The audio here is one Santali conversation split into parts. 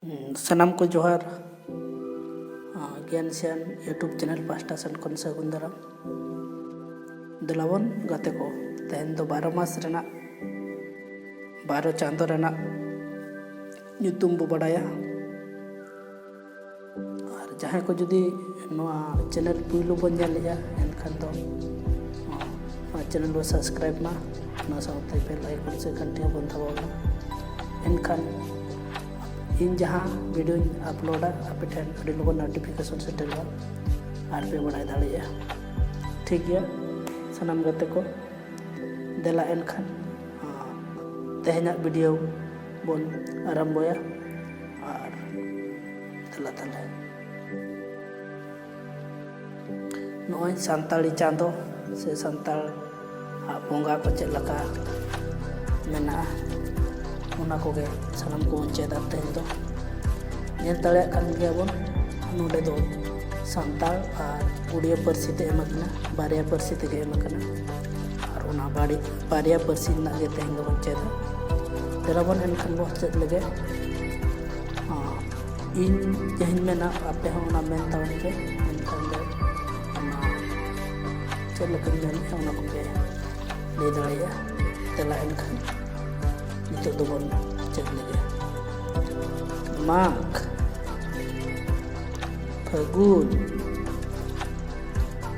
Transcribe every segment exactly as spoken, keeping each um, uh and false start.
ᱥᱟᱱᱟᱢ ᱠᱚ ᱡᱚᱦᱟᱨ᱾ ᱜᱮᱭᱟᱱ ᱥᱮᱭᱟᱱ YouTube ᱪᱮᱱᱮᱞ ᱯᱟᱦᱴᱟ ᱥᱮᱱ ᱠᱷᱚᱱ ᱥᱟᱹᱜᱩᱱ ᱫᱟᱨᱟᱢ᱾ ᱫᱮᱞᱟᱵᱚᱱ ᱜᱟᱛᱮ ᱠᱚ, ᱛᱮᱦᱮᱧ ᱫᱚ ᱵᱟᱨᱚ ᱢᱟᱥ ᱨᱮᱱᱟᱜ, ᱵᱟᱨᱚ ᱪᱟᱸᱫᱚ ᱨᱮᱱᱟᱜ ᱧᱩᱛᱩᱢ ᱵᱚ ᱵᱟᱲᱟᱭᱟ᱾ ᱟᱨ ᱡᱟᱦᱟᱸᱭ ᱠᱚ ᱡᱩᱫᱤ ᱱᱚᱣᱟ ᱪᱮᱱᱮᱞ ᱯᱩᱭᱞᱩ ᱵᱚᱱ ᱧᱮᱞᱮᱜᱼᱟ, ᱮᱱᱠᱷᱟᱱ ᱫᱚ ᱱᱚᱣᱟ ᱪᱮᱱᱮᱞ ᱵᱚ ᱥᱟᱵᱥᱠᱨᱟᱭᱤᱵᱽ ᱢᱟ, ᱚᱱᱟ ᱥᱟᱶᱛᱮ ᱵᱮᱞ ᱟᱭᱠᱚᱱ ᱥᱮ ᱜᱷᱟᱱᱴᱤ ᱦᱚᱸ ᱵᱚᱱ ᱫᱟᱵᱟᱣ ᱢᱟ᱾ ᱮᱱᱠᱷᱟᱱ ᱤᱧ ᱡᱟᱦᱟᱸ ᱵᱷᱤᱰᱤᱭᱳᱧ ᱟᱯᱞᱳᱰᱟ, ᱟᱯᱮ ᱴᱷᱮᱱ ᱟᱹᱰᱤ ᱞᱚᱜᱚᱱ ᱱᱳᱴᱤᱯᱷᱤᱠᱮᱥᱚᱱ ᱥᱮᱴᱮᱨᱚᱜᱼᱟ ᱟᱨ ᱯᱮ ᱵᱟᱲᱟᱭ ᱫᱟᱲᱮᱭᱟᱜᱼᱟ᱾ ᱴᱷᱤᱠ ᱜᱮᱭᱟ ᱥᱟᱱᱟᱢ ᱜᱟᱛᱮ ᱠᱚ, ᱫᱮᱞᱟ ᱮᱱᱠᱷᱟᱱ ᱛᱮᱦᱮᱧᱟᱜ ᱵᱷᱤᱰᱤᱭᱳ ᱵᱚᱱ ᱟᱨᱟᱢᱵᱚᱭᱟ᱾ ᱟᱨ ᱫᱮᱞᱟ ᱛᱟᱦᱞᱮ, ᱱᱚᱜᱼᱚᱭ ᱥᱟᱱᱛᱟᱲᱤ ᱪᱟᱸᱫᱚ ᱥᱮ ᱥᱟᱱᱛᱟᱲ ᱟᱜ ᱵᱚᱸᱜᱟ ᱠᱚ ᱪᱮᱫ ᱞᱮᱠᱟ ᱢᱮᱱᱟᱜᱼᱟ, ᱚᱱᱟ ᱠᱚᱜᱮ ᱥᱟᱱᱟᱢ ᱠᱚᱵᱚᱱ ᱪᱮᱫᱟ ᱛᱮᱦᱮᱧ ᱫᱚ᱾ ᱧᱮᱞ ᱫᱟᱲᱮᱭᱟᱜ ᱠᱟᱱ ᱜᱮᱭᱟᱵᱚᱱ, ᱱᱚᱰᱮ ᱫᱚ ᱥᱟᱱᱛᱟᱲ ᱟᱨ ᱩᱲᱤᱭᱟ ᱯᱟᱹᱨᱥᱤ ᱛᱮ ᱮᱢ ᱟᱠᱟᱱᱟ, ᱵᱟᱨᱭᱟ ᱯᱟᱹᱨᱥᱤ ᱛᱮᱜᱮ ᱮᱢ ᱟᱠᱟᱱᱟ᱾ ᱟᱨ ᱚᱱᱟ ᱵᱟᱲᱤ-, ᱵᱟᱨᱭᱟ ᱯᱟᱹᱨᱥᱤ ᱨᱮᱱᱟᱜ ᱜᱮ ᱛᱮᱦᱮᱧ ᱫᱚᱵᱚᱱ ᱪᱮᱫᱟ᱾ ᱫᱮᱞᱟ ᱵᱚᱱ ᱮᱱᱠᱷᱟᱱ ᱵᱚᱱ ᱪᱮᱫ ᱞᱮᱜᱮ᱾ ᱦᱚᱸ, ᱤᱧ ᱡᱟᱦᱟᱸᱧ ᱢᱮᱱᱟ, ᱟᱯᱮ ᱦᱚᱸ ᱚᱱᱟ ᱢᱮᱱ ᱛᱟᱵᱚᱱ ᱯᱮ᱾ ᱮᱱᱠᱷᱟᱱ ᱫᱚ ᱚᱱᱟ ᱪᱮᱫ ᱞᱮᱠᱟᱧ ᱢᱮᱱᱮᱫᱼᱟ, ᱚᱱᱟ ᱠᱚᱯᱮ ᱞᱟᱹᱭ ᱫᱟᱲᱮᱭᱟᱜᱼᱟ᱾ ᱫᱮᱞᱟ ᱮᱱᱠᱷᱟᱱ ᱱᱤᱛᱚᱜ ᱫᱚᱵᱚᱱ ᱪᱮᱫ ᱞᱮᱜᱮ᱾ ᱢᱟᱜᱽ, ᱯᱷᱟᱹᱜᱩᱱ,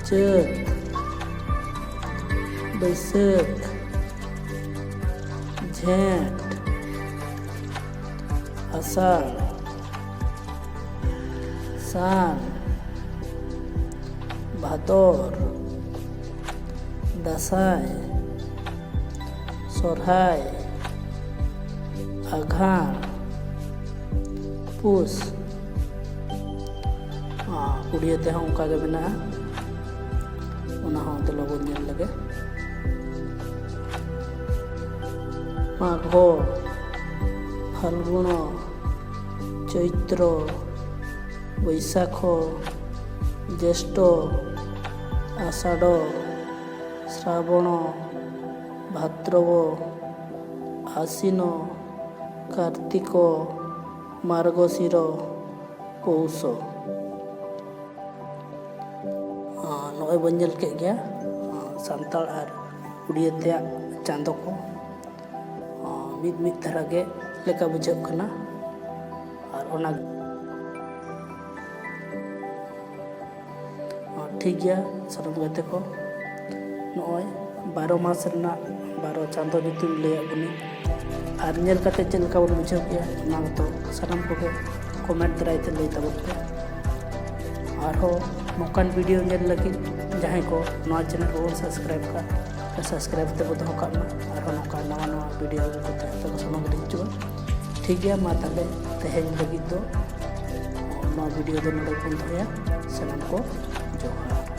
ᱪᱟᱹᱛ, ᱵᱟᱹᱭᱥᱟᱹᱠᱷ, ᱡᱷᱮᱸᱴ, ᱟᱥᱟᱲ, ᱥᱟᱱ, ᱵᱷᱟᱫᱚᱨ, ᱫᱟᱸᱥᱟᱭ, ᱥᱚᱨᱦᱟᱭ, ᱟᱜᱷᱟᱬ, ᱯᱩᱥ᱾ ᱟᱨ ᱩᱲᱤᱭᱟᱹ ᱛᱮᱦᱚᱸ ᱚᱱᱠᱟ ᱜᱮ ᱢᱮᱱᱟᱜᱼᱟ, ᱚᱱᱟ ᱦᱚᱸ ᱫᱮᱞᱟ ᱵᱚᱱ ᱧᱮᱞ ᱞᱮᱜᱮ᱾ ᱢᱟᱜᱷᱚ, ᱯᱷᱟᱞᱜᱩᱱᱚ, ᱪᱳᱭᱛᱨᱚ, ᱵᱳᱭᱥᱟᱠᱷᱚ, ᱡᱮᱥᱴᱚ, ᱟᱥᱟᱲᱚ, ᱥᱨᱟᱵᱚᱬᱚ, ᱵᱷᱟᱫᱨᱚᱵᱚ, ᱟᱥᱤᱱᱚ, ᱠᱟᱨᱛᱤᱠᱚ, ᱢᱟᱨᱜᱚᱥᱤᱨᱚ ᱯᱳᱥᱚ᱾ ᱟᱸ, ᱱᱚᱜᱼᱚᱭ ᱵᱚᱱ ᱧᱮᱞ ᱠᱮᱫ ᱜᱮᱭᱟ, ᱟᱸ, ᱥᱟᱱᱛᱟᱲ ᱟᱨ ᱩᱲᱤᱭᱟᱹ ᱛᱮᱭᱟᱜ ᱪᱟᱸᱫᱚ ᱠᱚ, ᱟᱸ, ᱢᱤᱫ ᱢᱤᱫ ᱫᱷᱟᱨᱟ ᱜᱮ ᱞᱮᱠᱟ ᱵᱩᱡᱷᱟᱹᱜ ᱠᱟᱱᱟ᱾ ᱟᱨ ᱚᱱᱟ ᱴᱷᱤᱠ ᱜᱮᱭᱟ ᱥᱟᱱᱟᱢ ᱜᱟᱛᱮ ᱠᱚ, ᱱᱚᱜᱼᱚᱭ ᱵᱟᱨᱚ ᱢᱟᱥ ᱨᱮᱱᱟᱜ ᱵᱟᱨᱚ ᱪᱟᱸᱫᱚ ᱧᱩᱛᱩᱢ ᱞᱟᱹᱭᱟᱫ ᱵᱚᱱᱟᱹᱧ, ᱟᱨ ᱧᱮᱞ ᱠᱟᱛᱮ ᱪᱮᱫ ᱞᱮᱠᱟ ᱵᱚᱱ ᱵᱩᱡᱷᱟᱹᱣ ᱠᱮᱜᱼᱟ, ᱚᱱᱟ ᱠᱚᱫᱚ ᱥᱟᱱᱟᱢ ᱠᱚᱜᱮ comment ᱫᱟᱨᱟᱭ ᱛᱮ ᱞᱟᱹᱭ ᱛᱟᱵᱚᱱ ᱯᱮ᱾ ᱟᱨᱦᱚᱸ ᱱᱚᱝᱠᱟᱱ video ᱧᱮᱞ ᱞᱟᱹᱜᱤᱫ ᱡᱟᱦᱟᱸᱭ ᱠᱚ ᱱᱚᱣᱟ channel ᱵᱟᱵᱚᱱ subscribe ᱠᱟᱜ, subscribe ᱛᱮᱵᱚ ᱫᱚᱦᱚ ᱠᱟᱜ ᱢᱟ᱾ ᱟᱨᱦᱚᱸ ᱱᱚᱝᱠᱟ ᱱᱟᱣᱟ ᱱᱟᱣᱟ video ᱟᱹᱜᱩ ᱠᱟᱛᱮ ᱟᱯᱮ ᱠᱚ ᱥᱟᱢᱟᱝ ᱨᱮ ᱦᱤᱡᱩᱜᱼᱟ᱾ ᱴᱷᱤᱠ ᱜᱮᱭᱟ, ᱢᱟ ᱛᱟᱦᱞᱮ ᱛᱮᱦᱮᱧ ᱞᱟᱹᱜᱤᱫ ᱫᱚ ᱱᱚᱣᱟ video ᱫᱚ ᱱᱚᱰᱮ ᱵᱚᱱ ᱫᱚᱦᱚᱭᱟ᱾ ᱥᱟᱱᱟᱢ ᱠᱚ ᱡᱚᱦᱟᱨ᱾